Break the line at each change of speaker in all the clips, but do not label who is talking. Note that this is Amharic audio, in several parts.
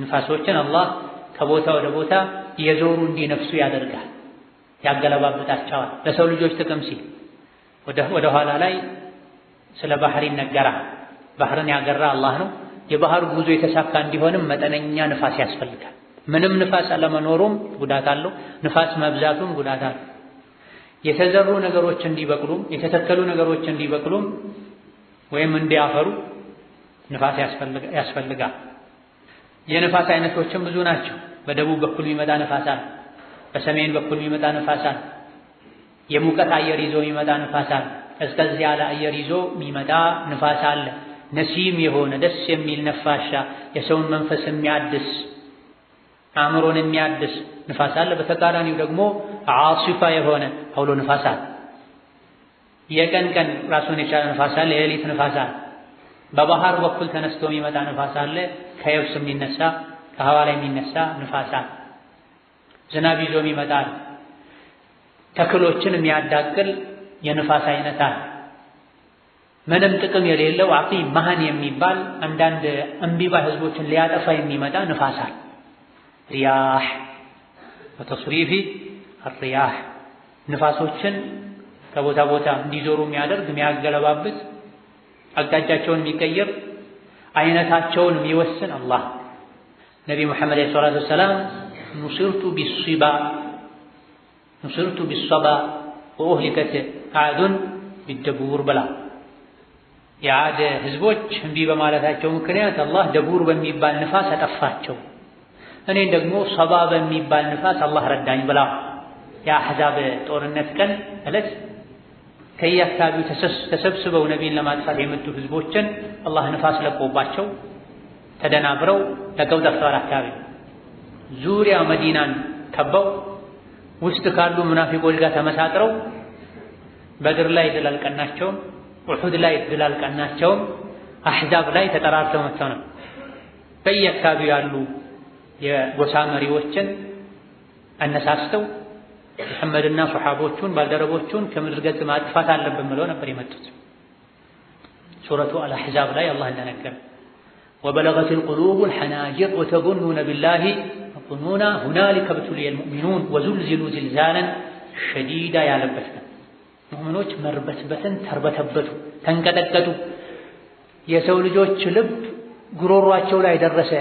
ንፋሶችን አላህ ከቦታ ወደ ቦታ የዞሩ እንዲነፍሱ ያደርጋል፣ ያገለባብጣቸዋል ለሰው ልጆች ጥቅም ሲል። ወደ ኋላ ላይ ስለ ባህር ይነገራል። ባህርን ያገራ አላህ ነው። የባህር ጉዞ የተሳካ እንዲሆንም መጠነኛ ንፋስ ያስፈልጋል። ምንም ንፋስ አለመኖሩም ጉዳት አለው፣ ንፋስ መብዛቱም ጉዳት አለው። የተዘሩ ነገሮች እንዲበቅሉም የተተከሉ ነገሮች እንዲበቅሉም ወይም እንዲያፈሩ ንፋስ ያስፈልጋል። የንፋስ አይነቶችም ብዙ ናቸው። በደቡብ በኩል የሚመጣ ንፋስ አለ፣ በሰሜን በኩል የሚመጣ ንፋስ አለ፣ የሙቀት አየር ይዞ የሚመጣ ንፋስ አለ፣ ቀዝቀዝ ያለ አየር ይዞ የሚመጣ ንፋስ አለ። ነሲም የሆነ ደስ የሚል ነፋሻ የሰውን መንፈስ የሚያድስ አእምሮን የሚያድስ ንፋስ አለ። በተቃራኒው ደግሞ ዓሲፋ የሆነ አውሎ ንፋስ አለ። የቀን ቀን ራሱን የቻለ ንፋስ አለ፣ የሌሊት ንፋስ አለ። በባህር በኩል ተነስቶ የሚመጣ ንፋስ አለ። ከየብስ የሚነሳ ከህዋ ላይ የሚነሳ ንፋስ አለ። ዝናብ ይዞ የሚመጣ አለ። ተክሎችን የሚያዳቅል የንፋስ አይነት አለ። ምንም ጥቅም የሌለው አቂም መሃን የሚባል አንዳንድ እምቢባ ህዝቦችን ሊያጠፋ የሚመጣ ንፋስ አለ። رياح وتصريف الرياح ንፋሶችን ከቦታ ቦታ እንዲዞሩ የሚያደርግ የሚያገለባብጥ አቅጣጫቸውን የሚቀይር አይነታቸውን የሚወስን አላህ። ነቢ ሙሐመድ عليه الصلاة والسلام نصرت بالصبا نصرت بالصبا وأهلكت عاد بالدبور ብላ የዓድ ህዝቦች እምቢ በማለታቸው ምክንያት አላህ دبور በሚባል ንፋስ አጠፋቸው። እኔን ደግሞ ሰባ በሚባል ንፋስ አላህ ረዳኝ ብላ የአሕዛብ ጦርነት ቀን ዕለት ከየአካባቢው ተሰብስበው ነቢይን ለማጥፋት የመጡ ህዝቦችን አላህ ንፋስ ለቆባቸው ተደናብረው ለቀው ጠፍተዋል። አካባቢ ዙሪያ መዲናን ከበው ውስጥ ካሉ ሙናፊቆች ጋር ተመሳጥረው በድር ላይ ድል አልቀናቸውም፣ ኡሑድ ላይ ድል አልቀናቸውም። አሕዛብ ላይ ተጠራርተው መጥተው ነው። በየአካባቢው ያሉ የጎሳ መሪዎችን አነሳስተው ሙሐመድና ሶሐቦቹን ባልደረቦቹን ከምድር ገጽ ማጥፋት አለብን ብለው ነበር የመጡት። ሱረቱ አልአሕዛብ ላይ አላህ እንደነገረ وبلغت القلوب الحناجر وتظنون بالله الظنونا هنالك ابتلي المؤمنون وزلزلوا زلزالا شديدا ያለበት ነው። ሙእሚኖች መርበትበትን ተርበተበቱ፣ ተንቀጠቀጡ። የሰው ልጆች ልብ ጉሮሯቸው ላይ ደረሰ።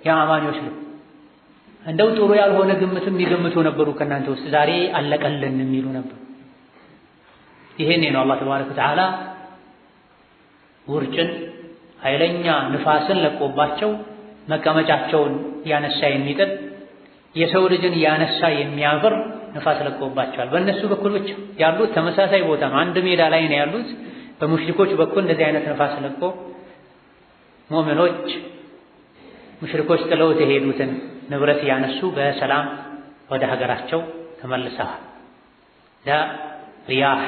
የአማኞች ልብ እንደው ጥሩ ያልሆነ ግምትም የሚገምቱ ነበሩ። ከእናንተ ውስጥ ዛሬ አለቀልን የሚሉ ነበሩ። ይሄኔ ነው አላህ ተባረከ ወተዓላ ውርጭን ኃይለኛ ንፋስን ለቆባቸው መቀመጫቸውን ያነሳ የሚጥል የሰው ልጅን ያነሳ የሚያብር ንፋስ ለቆባቸዋል። በእነሱ በኩል ብቻ ያሉት ተመሳሳይ ቦታ ነው፣ አንድ ሜዳ ላይ ነው ያሉት። በሙሽሪኮች በኩል እንደዚህ አይነት ንፋስ ለቆ ሙእሚኖች ሙሽሪኮች ጥለውት የሄዱትን ንብረት ያነሱ በሰላም ወደ ሀገራቸው ተመልሰዋል። رياح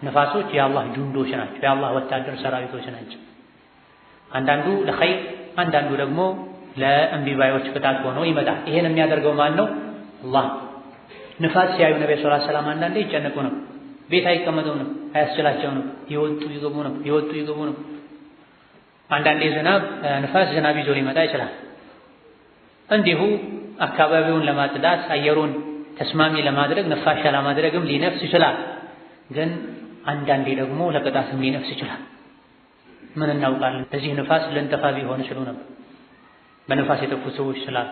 ንፋሶች የአላህ ጁንዶች ናቸው፣ የአላህ ወታደር ሰራዊቶች ናቸው። አንዳንዱ ለኸይር አንዳንዱ ደግሞ ለእምቢባዮች ቅጣት ሆኖ ይመጣል። ይሄን የሚያደርገው ማን ነው? አላህ። ንፋስ ሲያዩ ነብዩ صلى الله عليه وسلم አንዳንዴ ይጨነቁ ነው። ቤት አይቀመጡም ነው፣ አያስችላቸው ነው። ይወጡ ይገቡ ነው፣ ይወጡ ይገቡ ነው። አንዳንዴ ዝናብ ንፋስ ዝናብ ይዞ ሊመጣ ይችላል። እንዲሁ አካባቢውን ለማጽዳት አየሩን ተስማሚ ለማድረግ ነፋሻ ለማድረግም ሊነፍስ ይችላል። ግን አንዳንዴ ደግሞ ለቅጣትም ሊነፍስ ይችላል። ምን እናውቃለን? በዚህ ንፋስ ልንጠፋ ቢሆን ይችሉ ነበር። በንፋስ የጠፉ ሰዎች ስላሉ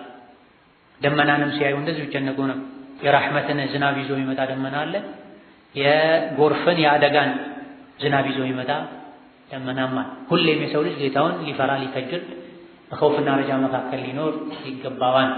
ደመናንም ሲያዩ እንደዚሁ ይጨነቁ ነበር። የራህመትን ዝናብ ይዞ የሚመጣ ደመና አለ። የጎርፍን የአደጋን ዝናብ ይዞ የሚመጣ ደመናም አለ። ሁሌም የሰው ልጅ ጌታውን ሊፈራ ሊከጅል በኸውፍና ረጃ መካከል ሊኖር ይገባዋል።